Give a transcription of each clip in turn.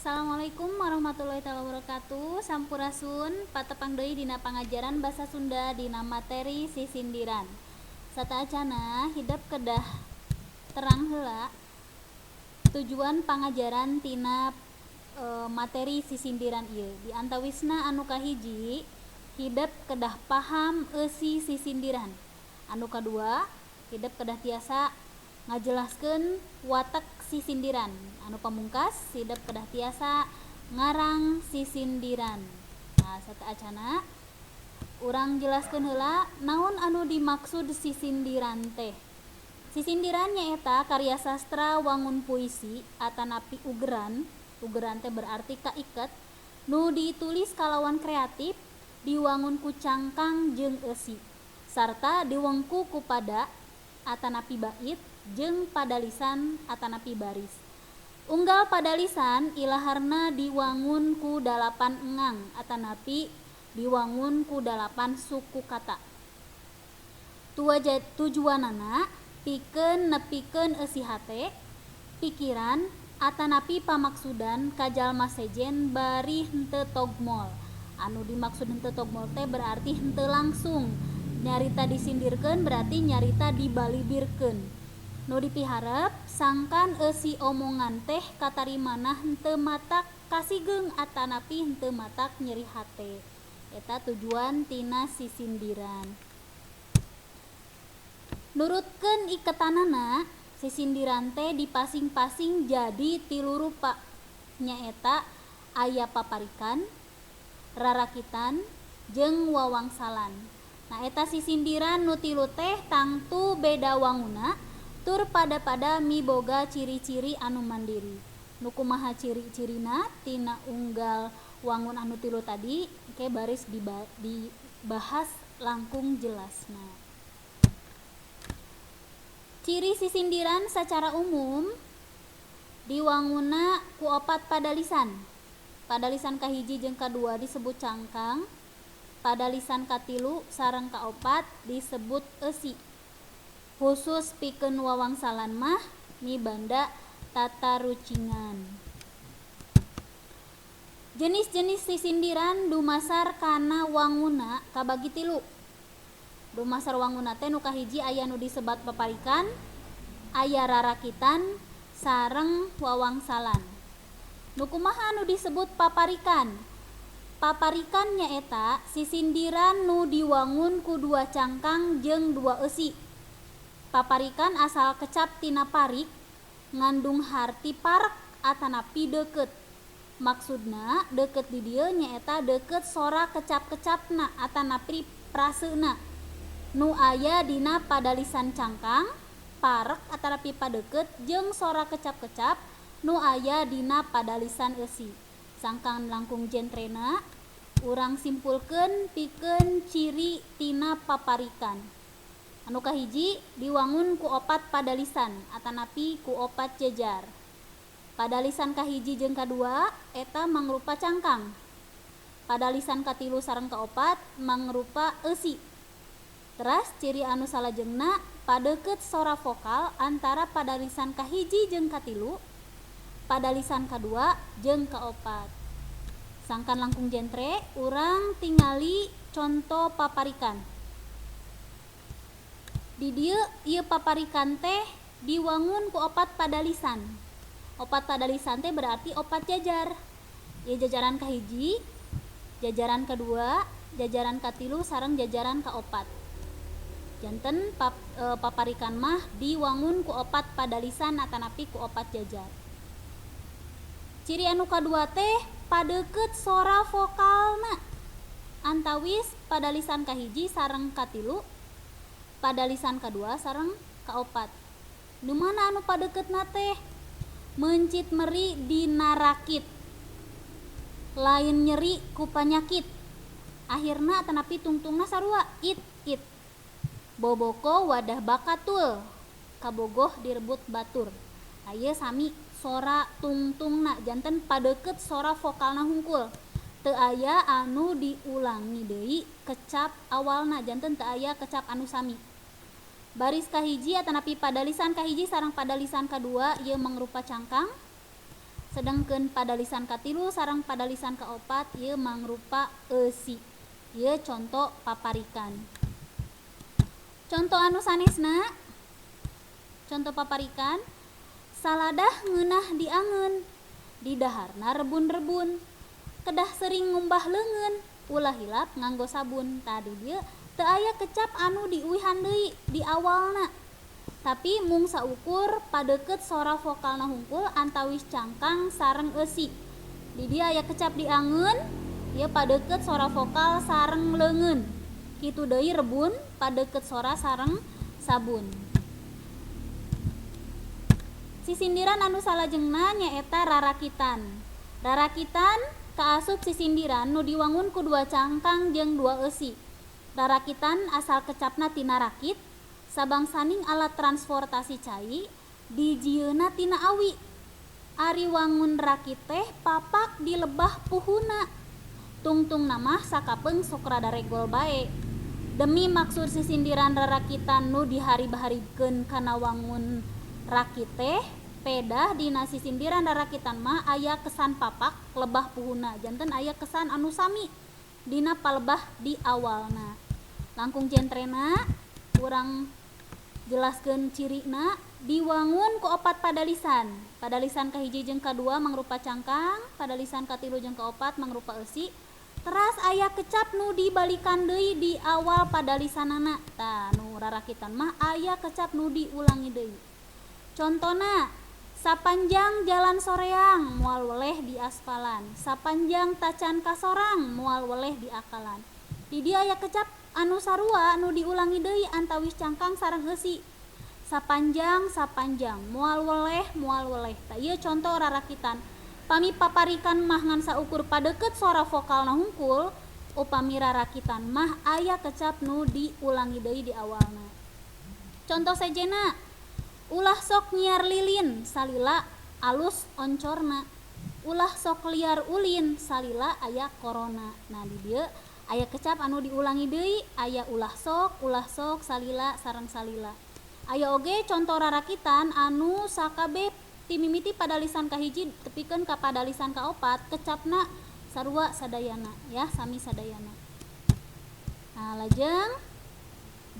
Assalamualaikum warahmatullahi wabarakatuh. Sampurasun, patepang deui dina pangajaran basa Sunda dina materi sisindiran. Sateuacana hidep kedah terang heula tujuan pangajaran tina materi sisindiran ieu. Di antawisna anu kahiji, hidep kedah paham eusi sisindiran. Anu kadua, hidep kedah tiasa ngajelaskeun watek sisindiran. Anu pamungkas, hidep kedah tiasa ngarang sisindiran. Nah, sateuacana urang jelaskeun heula naon anu dimaksud sisindiran teh. Sisindiran nyaeta karya sastra wangun puisi atanapi ugeran. Ugeran teh berarti kaiket nu ditulis kalawan kreatif, diwangun ku cangkang jeung eusi, sarta diwengku ku pada atanapi bait jeung padalisan atanapi baris. Unggal padalisan ilaharna diwangun ku 8 engang atanapi diwangun ku 8 suku kata. Tujuanana pikeun nepikeun eusi hate, pikiran atanapi pamaksudan ka jalma sejen bari henteu togmol. Anu dimaksud henteu togmol teh berarti henteu langsung. Nyarita disindirkeun berarti nyarita dibalibirkeun. Nu dipiharep sangkan eusi omongan teh katarimana henteu matak kasigeung atanapi henteu matak nyeri hate. Eta tujuan tina sisindiran. Nurutkeun iketanana, sisindiran teh dipasing-pasing jadi tilu rupa, nyaeta aya paparikan, rarakitan, jeung wawangsalan. Nah, eta sisindiran nu tilu teh tangtu beda wanguna tur pada-pada miboga ciri-ciri anu mandiri. Nu kumaha ciri-cirina tina unggal wangun anu tilu tadi, engke baris dibahas langkung jelasna. Ciri sisindiran secara umum diwanguna ku opat padalisan. Padalisan kahiji jeung kadua disebut cangkang, padalisan katilu sareng kaopat disebut eusi. Khusus pikeun wawangsalan mah mibanda tatarucingan. Jenis-jenis sisindiran dumasar kana wanguna kabagi tilu. Dumasar wanguna teh nu kahiji aya nu disebat paparikan, aya rarakitan, sareng wawangsalan. Nu kumaha nu disebut paparikan? Paparikan nyaeta sisindiran nu diwangun ku dua cangkang jeung dua eusi. Paparikan asal kecap tina parik, ngandung harti parek atanapi deukeut. Maksudna deukeut di dieu nyaeta deukeut sora kecap-kecapna atanapi praseuna nu aya dina padalisan cangkang, parek atanapi padeukeut jeung sora kecap-kecap nu aya dina padalisan eusi. Sangkan langkung jentrena, urang simpulkeun pikeun ciri tina paparikan. Anu kahiji, diwangun ku opat padalisan atanapi ku opat jejar. Padalisan kahiji jeung kadua eta mangrupa cangkang. Padalisan katilu sareng kaopat mangrupa eusi. Teras ciri anu salajengna, padeukeut sora vokal antara padalisan kahiji jeung katilu, padalisan kadua jeung kaopat. Sangkan langkung jentre, urang tingali conto paparikan. Di dieu ieu paparikan teh diwangun ku opat padalisan. Opat padalisan teh berarti opat jajar. Ieu jajaran kahiji, jajaran kedua, jajaran katilu sareng jajaran kaopat. Janten paparikan mah diwangun ku opat padalisan atanapi ku opat jajar. Ciri anu kadua teh padeukeut sora vokalna antawis padalisan kahiji sareng katilu, padalisan kadua sareng kaopat. Nu mana anu padeuketna teh? Meuncit meri dina rakit, lain nyeri ku panyakit. Akhirna atanapi tungtungna sarua, it it. Boboko wadah bakatul, kabogoh direbut batur. Ieu sami sora tungtungna, janten padeukeut sora vokalna hungkul. Teu aya anu diulangi deui kecap awalna, janten teu aya kecap anu sami. Baris kahiji atanapi padalisan kahiji sareng padalisan kadua ieu mangrupa cangkang. Sedangkeun padalisan katilu sareng padalisan kaopat ieu mangrupa eusi. Ieu conto paparikan. Conto anu sanesna, conto paparikan, saladah ngeunah diangeun, didaharna rebun-rebun, kedah sering ngumbah leungeun, ulah hilap nganggo sabun. Tadi dieu teu aya kecap anu diuihan deui di awalna, tapi mung saukur padeukeut sora vokalna hungkul antawis cangkang sareng eusi. Di dieu aya kecap diangeun, ieu padeukeut sora vokal sareng leungeun. Kitu deui rebun, padeukeut sora sareng sabun. Sisindiran anu salajengna nyaeta rarakitan. Rarakitan kaasup sisindiran nu diwangun ku dua cangkang jeung dua eusi. Rarakitan asal kecapna tina rakit, sabangsaning alat transportasi cai, dijieunna tina awi. Ari wangun rakit teh papak di lebah puhuna. Tungtungna mah sakapeung sok rada regol bae. Demi maksud sisindiran rarakitan nu diharib-haribkeun kana wangun rakit teh, pedah dina sisindiran rarakitan mah aya kesan papak lebah puhuna, janten aya kesan anu sami dina palebah di awalna. Langkung jentrena urang jelaskeun cirina, diwangun ku opat padalisan. Padalisan kahiji jeung kadua mangrupa cangkang, padalisan katilu jeung kaopat mangrupa eusi. Teras aya kecap nu dibalikan deui di awal padalisanana. Tah, nu rarakitan mah aya kecap nu diulangi deui. Contona, sapanjang jalan soreang moal weleh di aspalan, sapanjang tacan kasorang moal weleh di akalan. Di dieu aya kecap anu sarua nu diulangi deui antawis cangkang sareng eusi. Sapanjang, sapanjang, moal weleh, moal weleh. Tah, ieu conto rarakitan. Pami paparikan mah ngan saukur padeukeut sora vokalna hungkul, upami rarakitan mah aya kecap nu diulangi deui di awalna. Conto sejenna, ulah sok nyiar lilin salila alus oncorna, ulah sok liar ulin salila aya corona. Nah, di dieu aya kecap anu diulangi deui, aya ulah sok, salila sareng salila. Aya oge conto rarakitan anu sakabeh ti mimiti padalisan kahiji tepikeun ka padalisan kaopat kecapna sarua sadayana, ya, sami sadayana. Nah, lajeng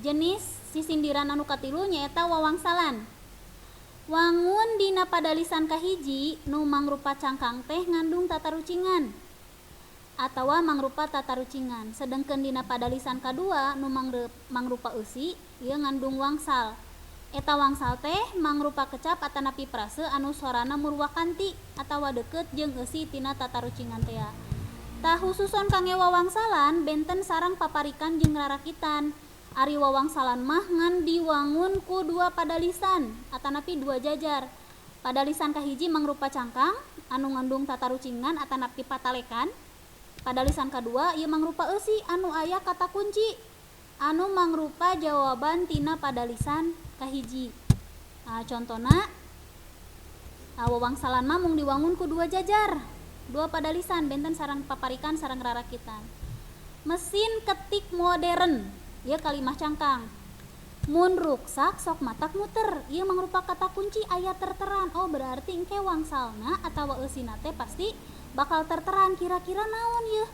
jenis sisindiran anu katilu nyaeta wawangsalan. Wangun dina padalisan kahiji nu mangrupa cangkang teh ngandung tatarucingan atawa mangrupa tatarucingan, sedengkeun dina padalisan kadua nu mangrupa eusi ieu ngandung wangsal. Eta wangsal teh mangrupa kecap atanapi frase anu sorana murwakanti atawa deukeut jeung eusi tina tatarucingan tea. Tah, khususon kangge wawangsalan benten sareng paparikan jeung rarakitan. Ari wawangsalan mah ngan diwangun ku dua padalisan atanapi dua jajar. Padalisan kahiji mangrupa cangkang anu ngandung tatarucingan atanapi patalekan. Padalisan kadua ieu mangrupa eusi anu aya kata kunci anu mangrupa jawaban tina padalisan kahiji. Nah, contona, nah, wawangsalan mah mung diwangun ku dua jajar, dua padalisan, benten sareng paparikan sareng rarakitan. Mesin ketik modern, ieu kalimah cangkang. Mun ruksak sok matak muter, ieu mangrupa kata kunci aya terteran. Oh, berarti engke wangsalna atawa eusina teh pasti bakal terteran, kira-kira naon yeuh?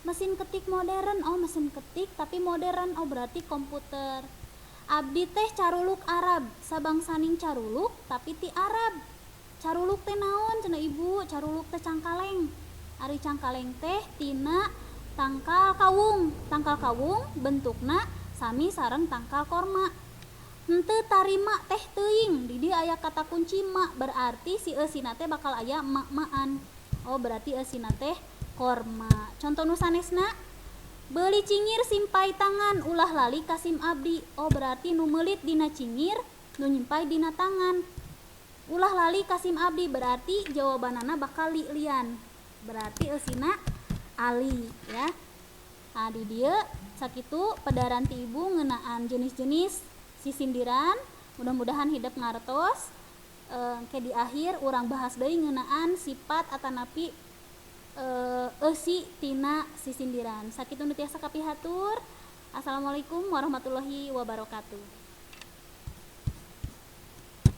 Mesin ketik modern, oh mesin ketik tapi modern, oh berarti komputer. Abdi teh caruluk Arab, sabangsaning caruluk tapi ti Arab. Caruluk teh naon cenah ibu? Caruluk teh cangkaleng. Ari cangkaleng teh tina tangkal kawung. Tangkal kawung bentukna sami sareng tangkal korma. Henteu tarima teh teuing. Di dieu aya kata kunci ma, berarti si eusina teh bakal aya ma-maan. Oh, berarti eusina teh korma. Conto nu sanesna, beuli cingir simpai tangan ulah lali ka sim abdi. Oh, berarti nu meulit dina cingir, nu nyimpai dina tangan. Ulah lali ka sim abdi, berarti jawabanana bakal li-lian. Berarti eusina ali, ya. Nah, di dieu sakitu pedaran ti ibu ngeunaan jenis-jenis sisindiran. Mudah-mudahan hidep ngartos. Ke di akhir urang bahas deui ngeunaan sifat atanapi eusi tina sisindiran. Sakitu nu tiasa kapihatur. Assalamualaikum warahmatullahi wabarakatuh.